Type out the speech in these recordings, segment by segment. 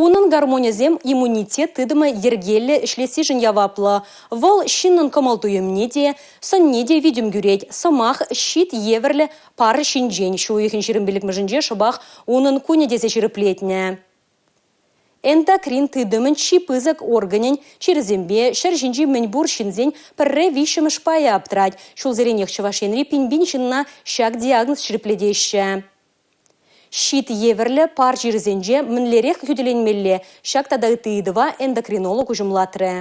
Унӑн гормонӗсем иммунитет тытӑмӗ йӗркеллӗ ӗҫлессишӗн яваплӑ. Вӑл ҫыннӑн кӑмӑл-туйӑмне те, сӑнне те витӗм кӳрет. Сӑмах щит евӗрлӗ пар ҫинчен ҫу уйӑхӗн 25-мӗшӗнче шӑпах унӑн кунӗ тесе ҫирӗплетнӗ. Эндокрин тытӑмӗн чи пысӑк органӗн чирӗсемпе ҫӗр ҫинчи мӗнпур ҫынсен пӗрре виҫҫӗмӗш пайӗ аптӑрать. Ҫулсеренех Чӑваш Енри пин-пин ҫынна ҫак диагноз ҫирӗплетеҫҫӗ. Щит евӗрлӗ пар чирӗсенче мӗнлерех хӳтӗленмелле? Ҫак тата ытти ыйтӑва эндокринолог уҫӑмлатрӗ.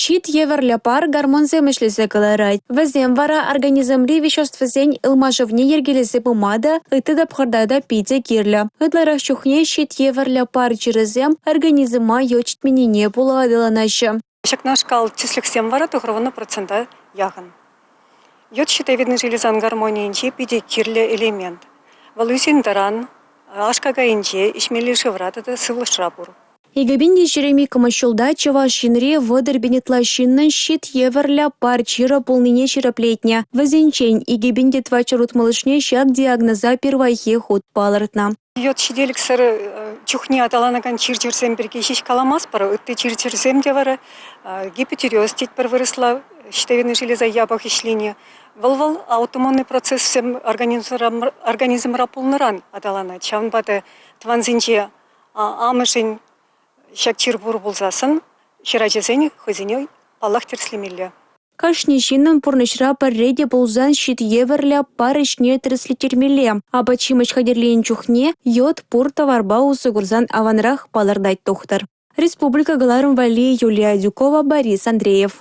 Щит евӗрлӗ пар гормонсем ӗҫлесе кӑларать. Вӗсем вара организмри веществосен ылмашӑвне йӗркелесе пыма та, ытти тапхӑрта та питӗ кирлӗ. Ытларах чухне щит евӗрлӗ пар чирӗсем организма йод ҫитменнине пула аталанаҫҫӗ. Ҫакнашкал тӗслӗхсем вара 90 процента яхӑн. Йод щитовидный железан гармонийӗнче питӗ кирлӗ элемент. Вӑл ӳсен-тӑран, аш-какайӗнче, ӗҫмелли шывра тата сывлӑшра пур. 2022 ҫулта Чӑваш Енре 30 пин ытла ҫыннӑн щит евӗрлӗ пар чирӗ пулнине ҫирӗплетнӗ. Вӗсенчен 2460-шне ҫак диагноза пирвайхи хут палӑртнӑ. Йод ҫителӗксӗр чухне аталанакан чир-чӗрсем пирки ҫеҫ каламастпӑр. Ытти чир-чӗрсем те вара гипотиреоз тетпӗр вырӑсла, щитовидный железа япӑх ӗҫлени. Вӑл-вӑл аутоиммунный процессем организмра пулнӑран аталанать. Ҫавӑнпа та тӑвансенче амӑшӗн ҫак чир пур пулсассӑн хӗрачасен хӑйсене паллах тӗрӗслемелле. Кашни ҫыннӑн пурнӑҫра пӗрре те пулсан щит евӗрлӗ пар ӗҫне тӗрӗслеттермелле. Апат-ҫимӗҫ хатӗрленӗ чухне йод пур таварпа усӑ курсан аванрах, палӑртать тухтӑр. Республика кӑларӑм валли Юлия Адюкова, Борис Андреев.